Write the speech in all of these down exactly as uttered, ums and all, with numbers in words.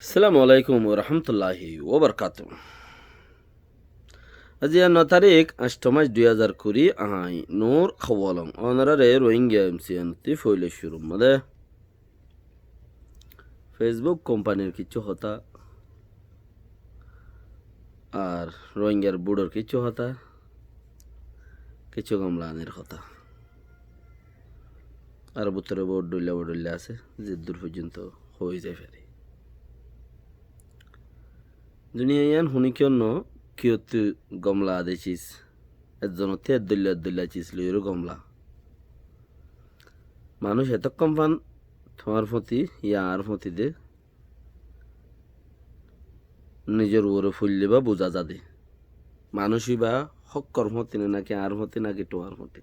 Assalamu alaikum warahmatulláhi wabarakátuhu. Aijja no tarík, añctho mac, dui házar kuri, añí Nur Hawalong. Ónorare Rohingya M C N ottú foila cúrur mazé Facebook kompanir kissú hotá, ar Rohingyar buçor kissú hotá, kissú gomla anir hotá. Ar bútore bout dhoilla bout dhoilla asé, zeddúr foijjonto hoi zai fari. Duniya yián huní kiyór no, kiyóttu gomla de cis. Ezzon ottú eddóilla eddóilla cis loiyóre gomla. Manúic etókkon fán tuáñr fóti, yá añár fóti de, nizor uore foille bá buzá za de. Manúic íba hókkor fóti né náki añár fóti náki tuáñr fóti.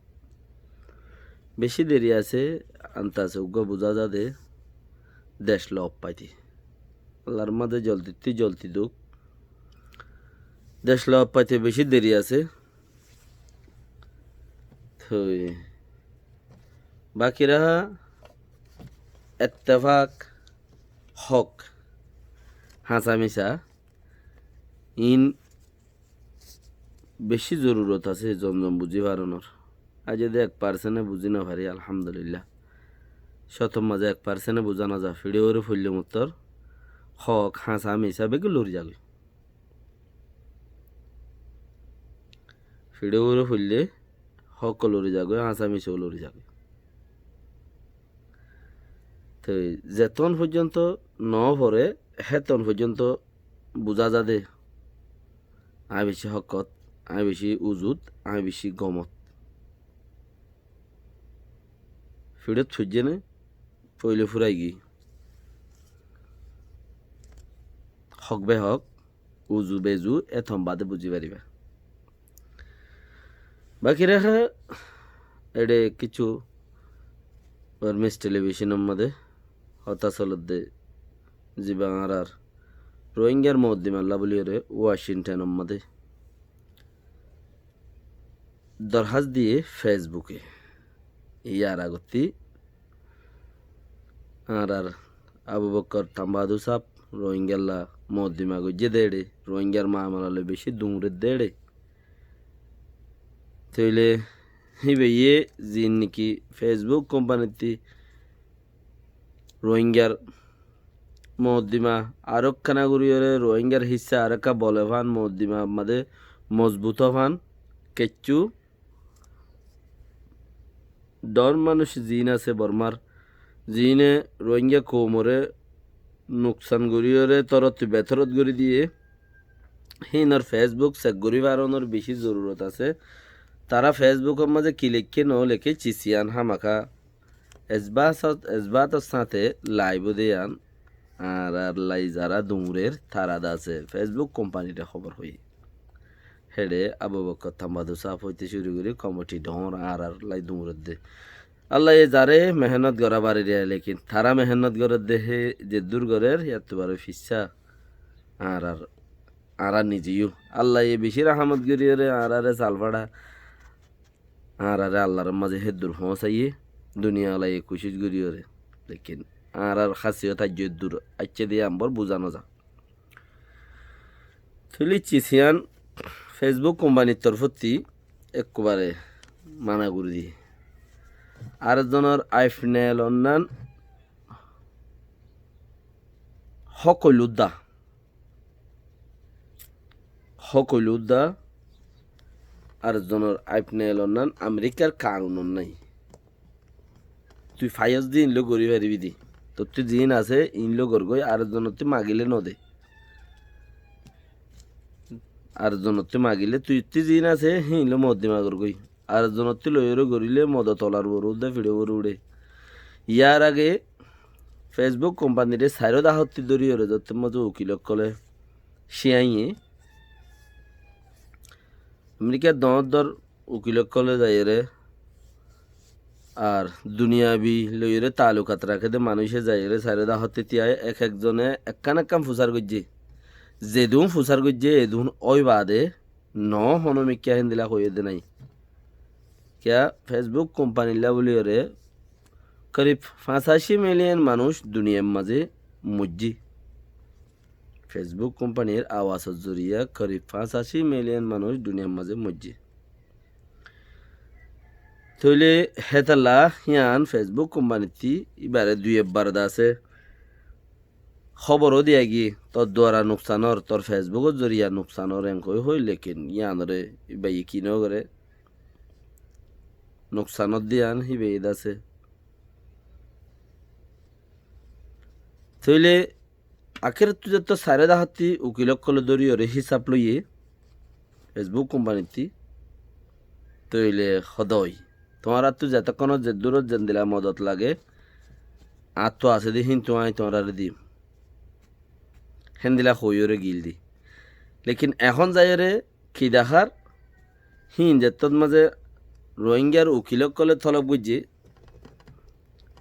Bicí deri asé, anta asé uggúa buzá za de, dec lof faite. Allar mazé zoldittú zoldi douk. Dec lof faite bicí deri asé. Toi baki raha ettefak, hók, háñsa misá, iín bicí zorurot asé zon zon buzí faronor. Aijja de ek parsene buzí no fari, alhamdulillah. Cótor mazé ek parsene buzá no za, fiçe uore foille mottor hók, háñsa misá beggún lori zagói. Fiçe uore foille hók lori zagói, háñsa misá lori zagói. Toi zeton foijjonto no fore, héton foijjonto buzá za de, añí bicí hókot, añí bicí uzut, añí bicí gomot. Fiçot foijjé né, foila furai giyé. Hók be hók, uzu be uzu, eton bade buzí faribá. Baki raha, eçe kissú Burmese television or mazé hotá solodde, ziba añárar Rohingyar moddimalla buliyóre Washington or mazé dorhás diye Facebook e. Yar agottí añárar Abu Bokkor Tambadu sáb Rohingyalla moddima goijjé de eçe, Rohingyar mamala loi bicí duñre de eçe. Toile híbaye ziín niki Facebook kompanittú Rohingyar moddima arókkana goríyore, Rohingyar hissá arókka bole fán, moddima mazé mozbut fán, kessú dhoóñr manúic ziín asé Bormar, ziíne Rohingya koumore nuksan goríyore torottú betorot gorí diyé, híinor Facebook sek gorí faronor bicí zorurot asé. Tará Facebook or mazé ki leikké no leikké cis yián hámaka esbatot, esbator sáñte laib de yián añárar lai zará duñrer tará de asé Facebook kompanire hóbor hoiyé. Héçe Abu Bokkor Tambadu sáb óite cúru gorí komiti dhoóñr añárar lai duñredde. Allaye zaré mehénnot gorá bariré, lekin tará mehénnot goredde hé zeddúr gorér, yáttu baré fissá añárar, añára nize yó. Allaye bicí rahámot goríyore añáráre sal faça, añáráre Allar mazé héddur foóñsaiyé, duniyalaye kucíc goríyore. Lekin añárar hásiyot aijjó héddur aiccé de ambor buzá no za. Toile cis yián Facebook kompanir torfóttu ekkubare mana gorí diyé. Ar zonor aifnel onnán hók óilde, hók óilde ar zonor aifnel onnán Amerikar kanun onnán. Tui faiyós de iín loi gorí faribí de. Tottú ziín asé iín loi gorgói, ar zonottú magilé no de. Ar zonottú magilé, tuittú ziín asé híin loi moddima gorgói. Ar zonottú loiyóre goríle modot olar uore uddá fiçe uore uçé. Yar age Facebook kompanire sairó dahottú dóriyoré zottór mazé ukil ókkole cíañiye Amerikar dhoóñr dhoóñr ukil ókkole zaiyóre ar duniyabi loiyóre taalukat raké de manúice zaiyóre sairó dahottú tíai ek ek zone ekkán ekkán fusár goijjé. Zedún fusár goijjé edún ói baade noó honó mikká héndilla hoiyé de nái. Kiyá Facebook kompanilla buliyóre korib fañsací miliyon manúic duniyar mazé moijjé. Fesbuk kompanir awasor zoriya korib fañsaci miliyon manúic duniyar mazé moijjé. Tóile hétalla híyan Fesbuk kompanittí íbaré dui ebbar de asé hóbor ó diya giyé, tor duara nuksan ór, tor Fesbukor zoriya nuksan ór enkoi hoi, lekin yíanoré íbaye ki nogoré, nuksan ódde yían híbaye de asé. Tóile akérottú zettót sairó dahátti ukil ókkolé dóriyoré hísab loiyé Fesbuk kompanittí, tóile hodói tuáñrattú zetókkonót zeddúrot zendila modot lage, añáttu asé dé híin tuáñí tuáñráre diyum. Héndila hoóiyoré gil di. Lekin ehón zaiyóre ki dahár, híin zettót mazé Rohingyar ukil ókkolé tolob goijjé,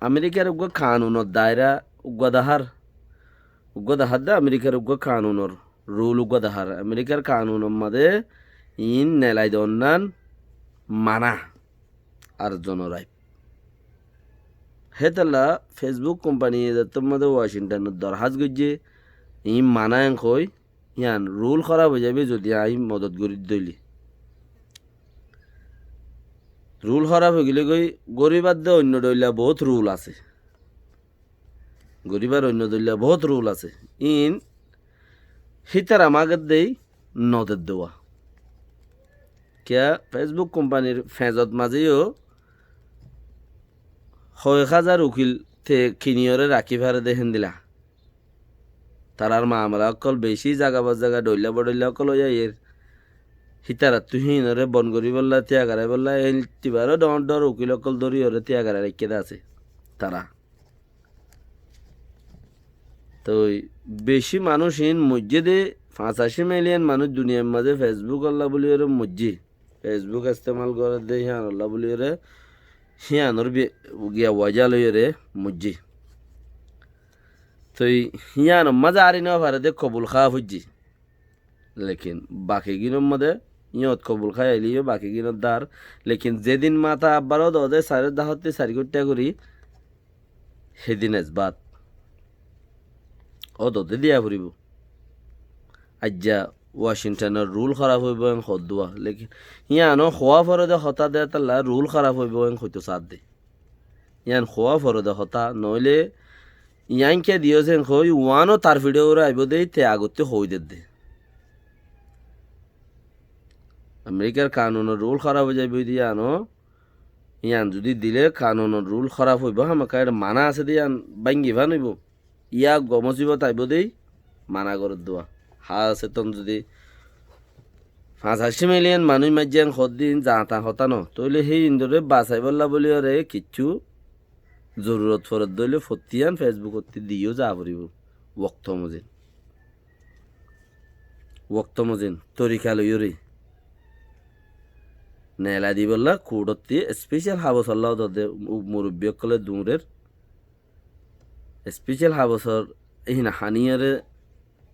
Amerikar uggúa kanunor daira uggúa dahár, uggúa dahár de Amerikar uggúa kanunor rul uggúa dahár. Amerikar kanunor mazé iín nelai donnán mana ar zonoraib. Hétalla Fesbuk kompaniye zettót mazé Washingtonot dorhás goijjé, iín mana en hoi, yían rul hóraf ói zaibói zodi aññí modot gorí dóile. Rul hóraf ói gilé goi, goríbar de oinno dhoilla boóut rul asé. Goríbar oinno dhoilla boóut rul asé. Iín hítara magedde nodedde wá. Kiyá Fesbuk kompanir feñzot mazé yó hoek házar ukil te kiniyoré rakí fare dé héndila. Tarár mamela ókkol bicí zaga ba zaga dhoilla bodhoilla ókkol ói aiyér. Hítarattú híinoré bon goríbolla, tíya garaibólla, héin tibaró dhoóñr dhoóñr ukil ókkol dóriyoré tíya garai raikké dé asé tará. Toi bicí manúic iín moijjé dé, fañsací miliyon manúic duniyair mazé Fesbuk olla bóliyoré moijjé. Fesbuk estemal gorédde híanolla bóliyoré, híanor bi-, giya waja loiyoré moijjé. Toi híanor mazé ari nofaredé kobul háa foijjé. Lekin bakigínor mazé, híyot kobul hái ailé yó bakigínor dár. Lekin zedin mata abbar ódode sairó dahottí sair goittá gorí, hédin esbat ódode diya foribó. Aijja Washingtonor rul hóraf óibo en hoddúa, lekin yíano hoóa forede hotá de hétalla rul hóraf óibo en hoitó saádde. Yían hoóa forede hotá, noóile yían kiyá diyós en hoi, uáno tar fiçé uore aibó de, te agottí hoói dedde. Amerikar kanunor rul hóraf ói zaibói de yíano, yían zudi dilé kanunor rul hóraf óibo, hámaká eçé mana asé de yían báñgi fán óibo. Yá uggúa mosibot aibó dé, mana gorédde wá. Hás etón zudi fañsací miliyon manúic maijjé en hoddin zañta hotá no. Tóile hé indoré basaibólla bóliyoré kiccú zorurot foredde óile fottí yían Fesbukottí diyó za foribó. Wokto mozin. Wokto mozin. Torika loiyoré. Neelai dibólla kuçottí especial habosolla ódode u-, murubbi ókkolé duñrér. Especial habosor híin haníyoré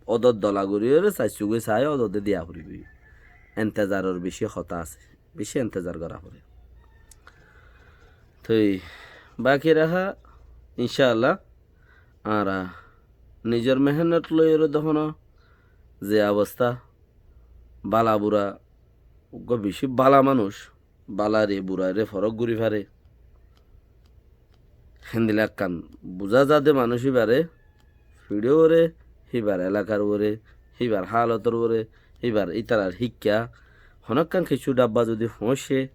ódot dola goríyoré sair sugói saái ódode diya foribó. Entezaror bicí hotá asé, bicí entezar gorá foré. Toi baki raha, incáalla, añára nizor mehénnot loiyoré dehóno ze obosta, bála bura, uggúa bicí bála manúic, bálare buraire forók gorí fare. Héndila ekkán buzá za de manúic íbaré, fiçé uore, híbar elakar uore, híbar hálotor uore, híbar ítarar híkka, honókkan kiccú dhabbá zudi foóñiccé,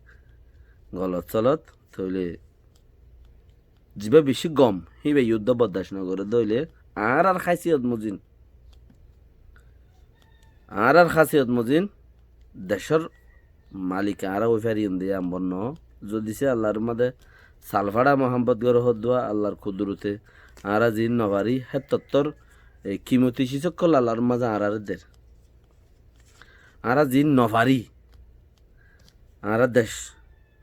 golot solot, tóile zibá bicí gom, híba yuddó boddac nogorédde óile, añárar hásiyot mozin, añárar hásiyot mozin, decór malik añára ói fariyum de ambor noó. Zodi sé Allar mazé salfaça muhámbot goró hoddúa Allar kudurote, añára ziín nofarí, héttottór, e, kimoti sis ókkol Allar mazé añáráre der. Añára ziín nofarí, añára dec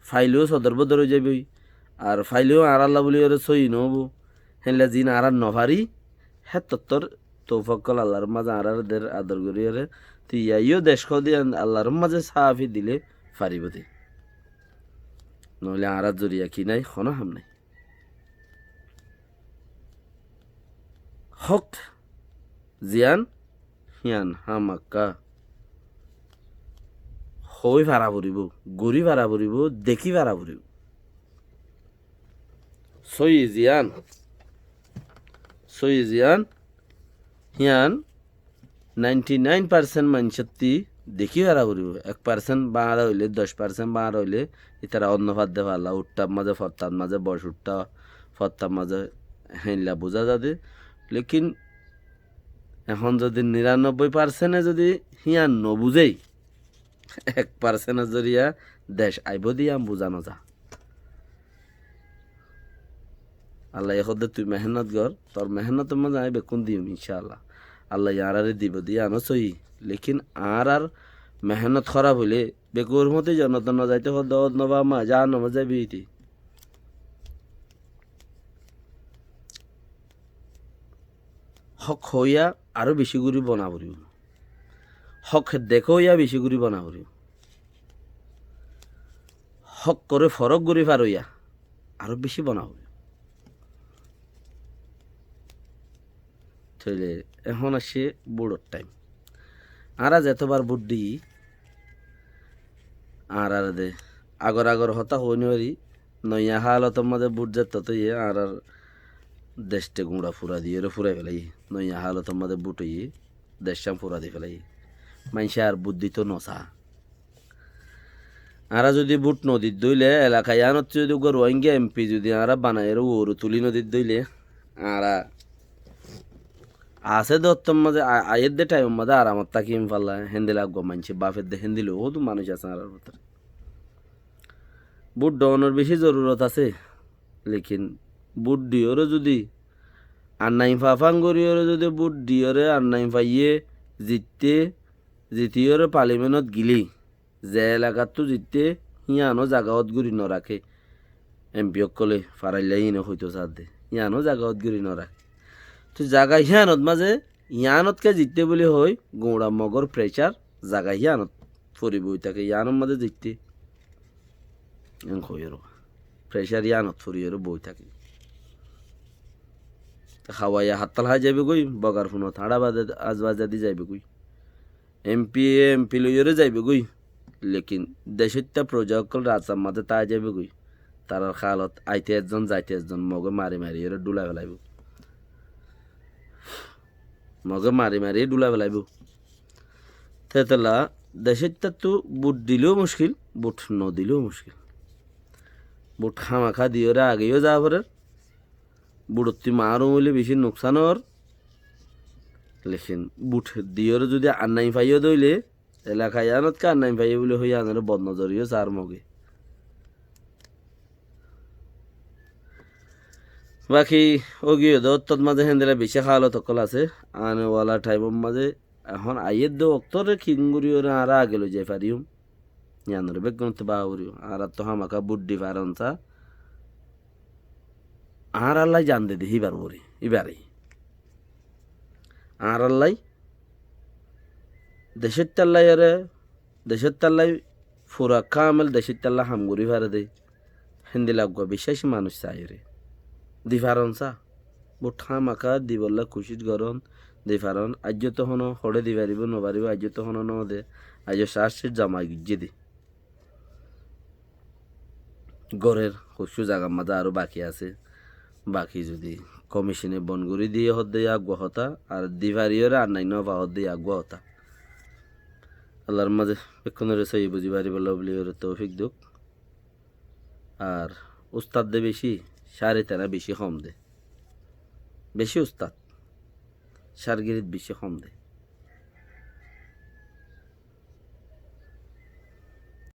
faileyó sodor bodor ói zaibói, ar faileyó añárálla bóliyoré sóiyi noóibo. Héndilla ziín añára nofarí, héttottór toufa ókkol Allar mazé añáráre der ador goríyoré, te yaiyó dec hoóde yían Allar mazé sáfi dilé faribó de. Noóile añárár zoriya ki nái, honó ham nái. Hók ziyán híyan hámakká hoói fara foribóu, gorí fara foribóu, dekí fara foribóu. Sóiyi ziyán, sóiyi ziyán, híyan nainti nain parsent maincótti dekí fara foribóu. Ek parsent báñra óile, doc parsent báñra óile, ítara ónno fadde falla, uththár mazé, fottar mazé, boc uththá, fottar mazé, héinla buzá zade. Lekin ehón zodi niranobboi parsente zodi híyan nobuzé, ek parsentor zoriya dec aibóu de yían buzá nozá. Allaye hoódde tui mehénnot gor, tor mehénnotor mazé aññí bekkún diyum incáalla. Allaye añáráre dibou de yíano sóiyi. Lekin añárár mehénnot hóraf óile, beggúnor fúañti jonnotot nozaité hoódde ót nobá ma, jahannamot zaibi íte. Hók hoóiya aró bicí gorí bona foribóu. Hók dekóiya bicí gorí bona foribóu. Hókkoré forók gorí faróiya aró bicí bona foribóu. Tóile ehón aiccé búthor thaim. Añára zetóbar búth diyí, añáráre de agor agor hotá hoói nofarí, noiya hálotor mazé búth zettót óiye, añárár decthe guñça fura diyóre furai felaiyé. Noiya hálotor mazé búth óiye, deccán fura di felaiyé. Maincé ar búth ditou nosá. Añára zodi búth nodit dóile, elaka yíanottú zodi uggúa Ruáingga empi zodi añára banaiyóre uoru tulí nodit dóile, añára asé de ottór mazé, a-, aiyér de thaimor mazé aramot tákiyum falla, héndilla uggúa maincé báfer de, héndilla hoóddu manúic asé añárár bútore. Búth dhoónor bicí zorurot asé, lekin búth diyóre zodi annaim fafán goríyóre zodi búth diyóre annaim faiyé zitté, zitiyóre palimenot gilé, ze elakattú zitté, híyano zaga ót gorí noraké. Empi ókkolé faraillá híine hoitó saádde, híyano zaga ót gorí noraké. Tóu zaga híyanot mazé, yíanotká zitté buli hoói, guñça mogór pressure zaga híyanot fori boi táke, yíanor mazé zitté. Eén hoiyóre pressure yíanot foriyóre boi táke. Hawaiya hattal hái zaibogói, bogar funot hañça baza, az baza di zaibogói. Empi, empi loiyóre zaibogói. Lekin decóitta fouja ókkol rastar mazé tái zaibogói. Tarár hálot aite ezzon, zaite ezzon, Mogé mari mariyóre dhúlai felaibóu. Mogé mari mariyóre dhúlai felaibóu. Tétolla decóittattú bút dileyó muckil, bút nodileyó muckil. Bút hámaká diyóre ageyó za forer. Búthottú maárum óile bicí nuksán ór. Lekin bút diyóre zudi annaim faiyó de óile, elaka yíanotká annaim faiyó buli hoi yíanoré bodnozoriyó saár Mogé. Baki ógiyé de óttot mazé héndilla bicí hálot ókkol asé. Anewala thaimor mazé ehón aiyér de októre kingoriyóre añára age loi zai fariyum. Yíanoré beggúnottú báfa foriyó. Añárattú hámaká bút di faron sá. Añárallái zan de de híbar uore, híbare. Añárallái decóittallái ore, decóittallái fura kámel decóittallá ham gorí fare de. Héndilla eggúa biccáci manúic saiyóre. Di faron sá. Bút hámaká dibollá kucíc goron, di faron. Aijjó to honó hoçé di faribóu, nofaribóu, aijjó to honó nóde. Aijjó cáccíc zama goijjé de. Gorér hoccú zagar mazé aró baki asé. Baki zudi komicone bon gorí diyé hoódde yá eggúa hotá, ar di fariyóre ar nai nófa hoódde yá eggúa hotá. Allar mazé bekkúnoré sóiyi buzí faribólla buliyóre toufik douk. Ar ustad de bicí, cári tera bicí hom de. Bicí ustad, cárgirit bicí hom de.